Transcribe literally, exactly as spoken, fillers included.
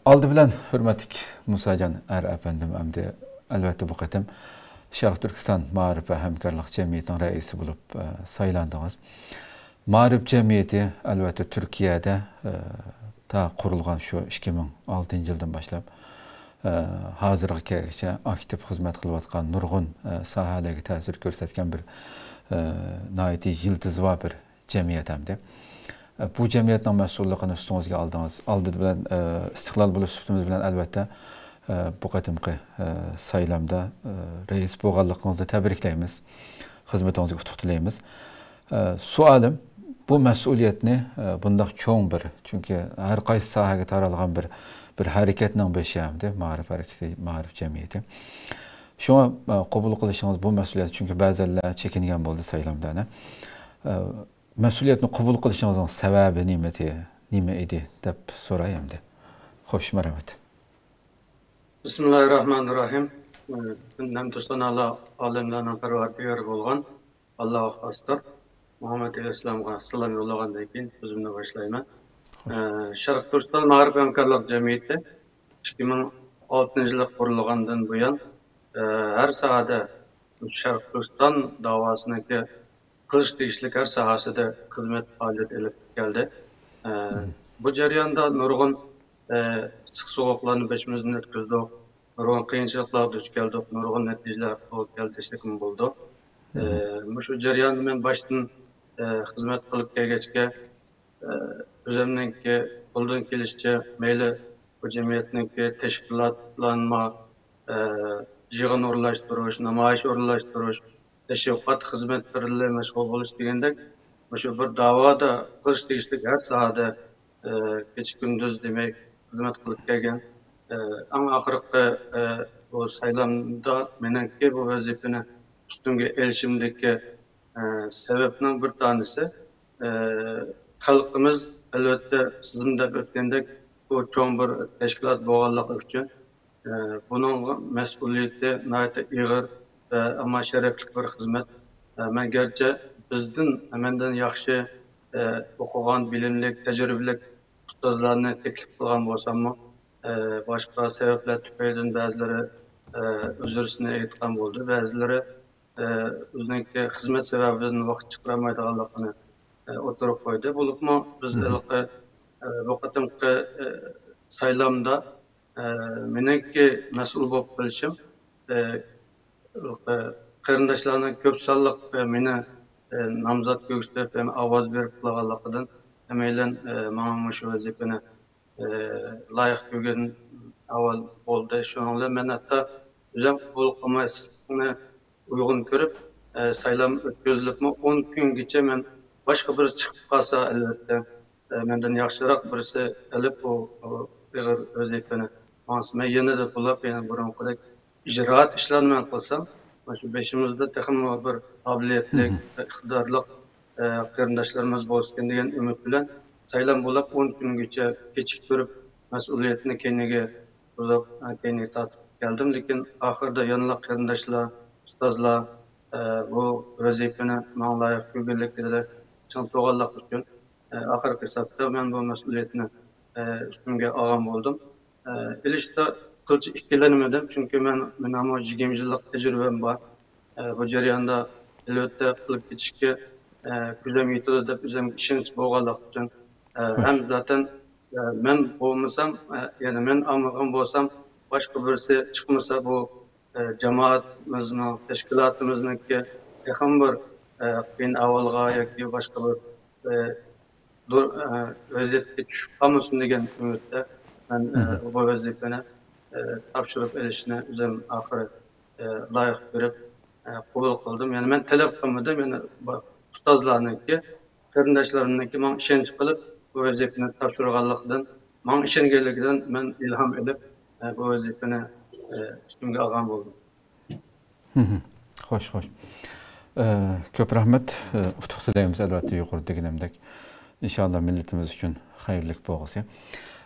ئالدى بىلەن ھۆرمەتلىك مۇساجان ئەر ئەپەندىم، ئەمدى ئەلۋەتتە بۇ قېتىم شەرقىي تۈركىستان مائارىپ ۋە ھەمكارلىق جەمئىيىتىنىڭ رەئىسى بولۇپ، ئە، سايلاندىڭىز. مائارىپ جەمئىيىتى ئەلۋەتتە تۈركىيەدە، ئە، تا قۇرۇلغان شۇ ئىككى مىڭ ئالتىنچى يىلدىن باشلاپ، ئە، ھازىرغا كەلگۈچە ئاكتىپ خىزمەت قىلىۋاتقان نۇرغۇن، ئە، ساھەلەرگە تەسىر كۆرسەتكەن بىر، ئە، ناھايىتى يىلتىزىۋا بىر جەمئىيەت ئەمدى. ئە، بۇ جەمئىيەتنىڭ مەسئۇللۇقىنى ئۈستىڭىزگە ئالدىڭىز. ئالدى بىلەن، ئە، ئىستىقلال بولۇش سۈپىتىمىز بىلەن ئەلۋەتتە، ئە، بۇ قېتىمقى، ئە، سايلامدا، ئە، رەئىس بولغانلىقىڭىزنى تەبرىكلەيمىز. خىزمىتىڭىزگە ئۇتۇق تىلەيمىز. ئە، سوئالىم، بۇ مەسئۇلىيەتنى، ئە، بۇنداق چوڭ بىر، چۈنكى ھەر قايسى ساھەگە تارالغان بىر، بىر ھەرىكەتنىڭ بېشى ئەمدى مائارىپ ھەرىكىتى، مائارىپ جەمئىيىتى. شۇڭا، ئە، قوبۇل قىلىشىڭىز بۇ مەسئۇلىيەت، چۈنكى بەزىلەر چېكىنگەن بولدى سايلامدا، ئە، مەسئۇلىيەتنى قوبۇل قىلىشىڭىزنىڭ سەۋەبى نېمىدى، نېمە ئىدى دەپ سوراي ئەمدى. خوش، مەرھەمەت. بىسمىللاھىررەھمانىررەھىم. ئە، ھەمدۇ سانالار ئالەملەرنىڭ پەرۋەردىگارى بولغان ئاللاھقا خاستۇر. مۇھەممەد ئەلەيھىسسالامغا سالام يوللىغاندىن كېيىن سۆزۈمنى باشلايمەن. ئە، شەرقىي تۈركىستان مائارىپ ھەمكارلىق جەمئىيىتى ئىككى مىڭ ئالتىنچى يىلى قۇرۇلغاندىن بۇيان، ئە، ھەر ساھەدە شەرقىي تۈركىستان داۋاسىنىڭكى قىلىش تېگىشلىك ھەر ساھەسىدە خىزمەت پائالىيەت ئېلىپ كەلدى. ئە، بۇ جەرياندا نۇرغۇن، ئە، ئىسسىق سوغۇقلارنى بېشىمىزدىن ئۆتكۈزدۇق، نۇرغۇن قىيىنچىلىقلارغا دۇچ كەلدۇق، نۇرغۇن نەتىجىلەرگە قول كەلدى دېسەكمۇ بولىدۇ. ئە، مۇشۇ جەرياندا مەن باشتىن، ئە، خىزمەت قىلىپ كەلگەچكە، ئە، ئۆزۈمنىڭكى قولدىن كېلىشىچە مەيلى بۇ جەمئىيەتنىڭكى تەشكىلاتلانما، ئە، يىغىن ئورۇنلاشتۇرۇش، نامايىش ئورۇنلاشتۇرۇش، تەشۋىقات خىزمەتلىرى بىلەن مەشغۇل بولۇش دېگەندەك، مۇشۇ بىر داۋادا قىلىش تېگىشلىك ھەر ساھەدە، ئە، كېچە-كۈندۈز دېمەي خىزمەت قىلىپ كەلگەن. ئە، ئەڭ ئاخىرقى، ئە، بۇ سايلامدا مېنىڭكى بۇ ۋەزىپىنى ئۈستۈمگە ئېلىشىمدىكى، ئە، سەۋەبنىڭ بىر تانىسى، ئە، خەلقىمىز، ئەلۋەتتە، سىزمۇ دەپ ئۆتكەندەك، بۇ چوڭ بىر تەشكىلات بولغانلىقى ئۈچۈن، ئە، بۇنىڭ مەسئۇلىيىتى ناھايىتى ئېغىر ۋە ئەمما شەرەپلىك بىر خىزمەت. ئە، مەن گەرچە بىزدىن، مەندىن ياخشى، ئە، ئوقۇغان، بىلىملىك، تەجرىبىلىك ئۇستازلارنى تەكلىپ قىلغان بولساممۇ، ئە، باشقا سەۋەبلەر تۈپەيلىدىن بەزىلىرى، ئە، ئۆزرىسىنى ئېيتقان بولدى، بەزىلىرى، ئە، ئۆزىنىڭكى خىزمەت سەۋەبىدىن ۋاقىت چىقىرالمايدىغانلىقىنى، ئە، ئوتتۇرىغا قويدى. بولۇپمۇ بىز ھېلىقى، ئە، بۇ قېتىمقى، ئە، سايلامدا، ئە، مېنىڭكى مەسئۇل بولۇپ قېلىشىم، ئە، ھېلىقى قېرىنداشلارنىڭ كۆپ سانلىق، ئە، مېنى، ئە، نامزات كۆرسىتىپ، يەنە ئاۋاز بېرىپ قىلغانلىقىدىن، ھەممەيلەن، ئە، ماڭا مۇشۇ ۋەزىپىنى ئى، لايىق كۆرگەن ئەھۋال بولدى. شۇنىڭ بىلەن مەن ھەتتا ئۆزۈم قوبۇل قىلماسلىقنى ئۇيغۇن كۆرۈپ، ئى، سايلام ئۆتكۈزۈلۈپمۇ ئون كۈنگىچە مەن باشقا بىرسى چىقىپ قالسا، ئەلۋەتتە، ئى، مەندىن ياخشىراق بىرسى ئېلىپ، ئۇ، ئۇ ئېغىر ۋەزىپىنى ماڭسا، مەن يەنىدە بۇلاپ، يەنە بۇرۇنقىدەك ئىجرائات ئىشلارنى مەن قىلسام، مۇشۇ بېشىمىزدا تېخىمۇ بىر قابىلىيەتلىك، ئىقتىدارلىق، ئە، قېرىنداشلىرىمىز بولسىكەن دېگەن ئۈمىد بىلەن سايلام بولاپ ئون كۈنگىچە كېچىكتۈرۈپ، مەسئۇلىيەتنى كەينىگە بۇراپ، ئە، كەينىگە تارتىپ كەلدىم. لېكىن ئاخىرىدا يەنىلا قېرىنداشلار، ئۇستازلار، ئە، بۇ ۋەزىپىنى ماڭا لايىق كۆرگەنلىكلىرى چىڭ تۇرغانلىقى ئۈچۈن، ئە، ئاخىرقى ھېسابتا مەن بۇ مەسئۇلىيەتنى، ئە، ئۈستۈمگە ئالغان بولدۇم. ئە، ئېلىشتا قىلچە ئىككىلەنمىدىم، چۈنكى مەن، مېنىڭمۇ يىگىرمە يىللىق تەجرىبەم بار. ئە، بۇ جەرياندا، ئەلۋەتتە، قىلىپ كېتىشكە، ئە، كۈچۈم يېتىدۇ دەپ ئۆزۈمگە ئىشەنچ بولغانلىقى ئۈچۈن، ئە، ھەم زاتەن، ئە، مەن بولمىسام، ئە، يەنى مەن ئالمىغان بولسام، باشقا بىرسى چىقمىسا، بۇ، ئە، جامائەتىمىزنىڭ، تەشكىلاتىمىزنىڭكى تېخىمۇ بىر، ئە، قىيىن ئەھۋالغا ياكى باشقا بىر، ئە، دۇر-، ئە، ۋەزىيەتكە چۈشۈپ قالمىسۇن دېگەن ئۈمىدتە مەن، ئە، بۇ ۋەزىپىنى، ئە، تاپشۇرۇپ ئېلىشنى ئۆزۈم ئاخىرى، ئە، لايىق كۆرۈپ، ئە، قوبۇل قىلدىم. يەنى مەن تەلەپ قىلمىدىم، يەنى بۇ ئۇستازلارنىڭكى، قېرىنداشلىرىمنىڭكى ماڭا ئىشەنچ قىلىپ، بۇ ۋەزىپىنى تاپشۇرغانلىقىدىن، ماڭا ئىشەنگەنلىكىدىن مەن ئىلھام ئېلىپ، ئە، بۇ ۋەزىپىنى، ئە، ئۈستۈمگە ئالغان بولدۇم. خوش، خوش. ئە، كۆپ رەھمەت. ئە، ئۇتۇق تىلەيمىز، ئەلۋەتتە، يۇقىرىدا دېگىنىمدەك. ئىنشاللا مىللىتىمىز ئۈچۈن خەيرلىك بولغۇسى.